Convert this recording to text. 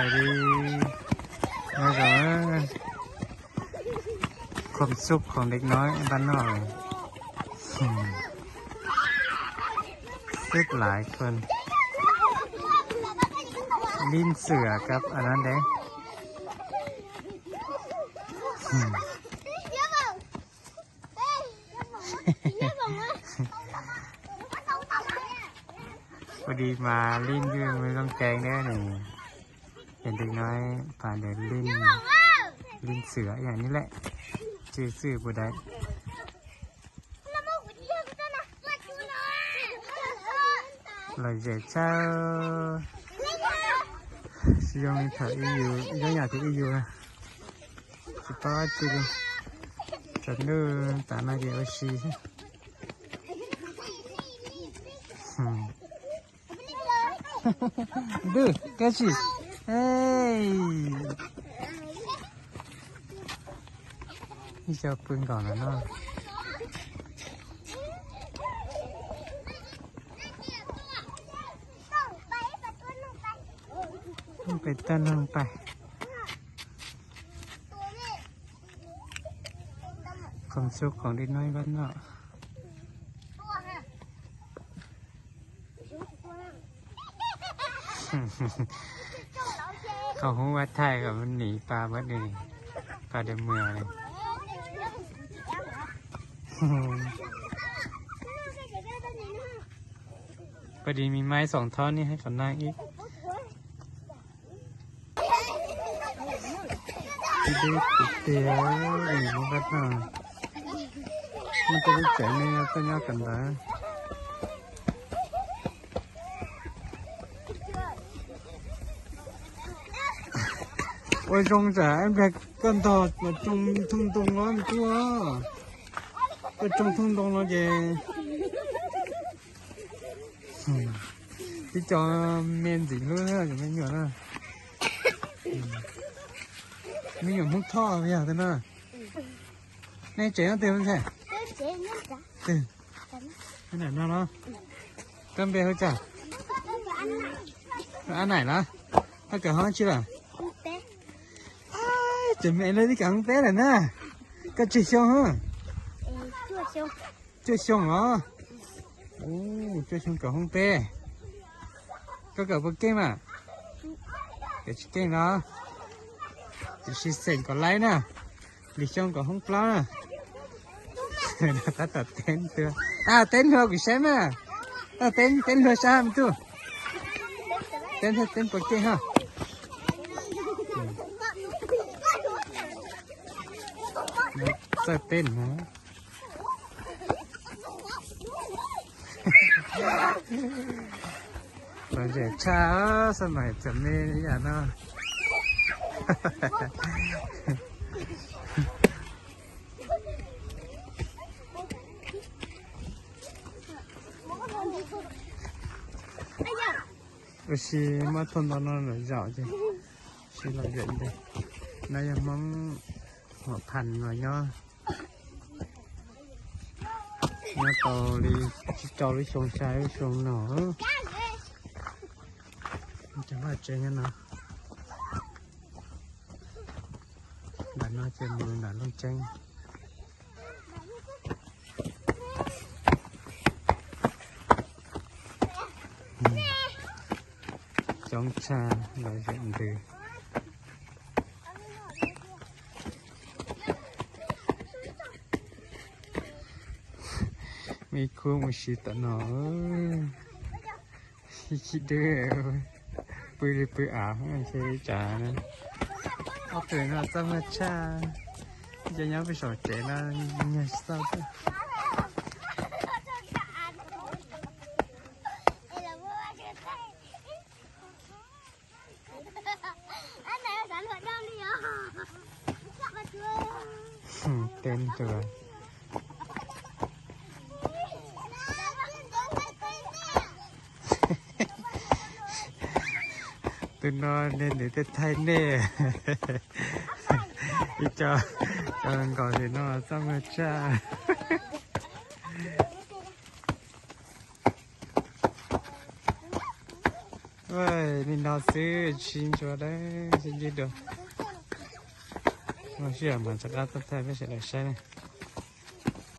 Đi. Nói rồi. Cảm xúc của ด็ກน้อยบ้านนอก. Rất là con. Lim sửa cặp ở đó đấy. Ua di mas lin ywg mus zoo ceev thiab nws. Ces tus no pas ntawd lin, lin xwm yam li lawm, tsis xwm puas dai. Lom zem tshaj, tsis zoo li thaum ib yus, zoo yam thaum ib yus tsis paub dab tsi li. Tsaus ntuj tas no ces ua si xwb. Ntuj, koj tsis, ib co pw nkaus no no. Peb tuaj nug pais. Cảm xúc của ด็ກน้อยบ้านนอก. Không không bắt thay rồi mình nghỉ pa bớt đi, pa đêm mưa này. Có đi mi máy sòng thoát đi hay còn đang ít. Ib tug tiag, nws muab qab no, muaj tej lub tsev me tuaj nyob kawm ntawv. Ua zoo tsam ib pliag koj ntog mas tsoo thooj ntoo los kuj, koj tsoo thooj ntoo no ces ib co me ntxim hlub cov me nyuam na. Me nyuam Hmoob Thoj yog tej no. Nej tsev nyob twg ntag? Twg? Nram no los? Koj npe hu cas? Ab Naim los? Koj kawm hoob dab tsi lawm? Tseem me li twb kawm hoob peb lawm na. Koj tsawg xyoo? Cuaj xyoo los? Cuaj xyoo kawm hoob peb. Koj kawm puas keej mas? Kawm tsis keej los? Tiam sis xeem kom laib na. Lwm xyoo kom hoob plaub na. Tab tom teb tua. Teb luag kuv saib mas. Teb, teb luag saib me tub. Teb, teb puas keej ha. Txawj teb no. Lom zem tshaj, xab maim txawm me li yam no. Ua si muab thooj ntoo no lawm zaum ces, si lom zem ntawd. No yog Hmoob Huam Phas los nyob, nyob tau li tsib rau lub xyoo, xya lub xyoo no. Cov vaj tsev nyob no. Nram no ces mus nram Looj Ceeb. Coob tshaj, lom zem ntws. Me khub mus si tom no. Ib chim dwb pw li pw av ntshe li cas na. Ob tug no txaj muag tshaj, nco nyob pem saum tsev no nyiag tsis tau thiab. Teb tua. Tus no nej nws tej thaij nej. Ib co, co nkaus tim no txaj muag tshaj. Li no xwb tsis ntsuav dawb, sib ntsib dua. Ua sij hawm mas rov qab tuaj thaij peb sawv daws saib ne.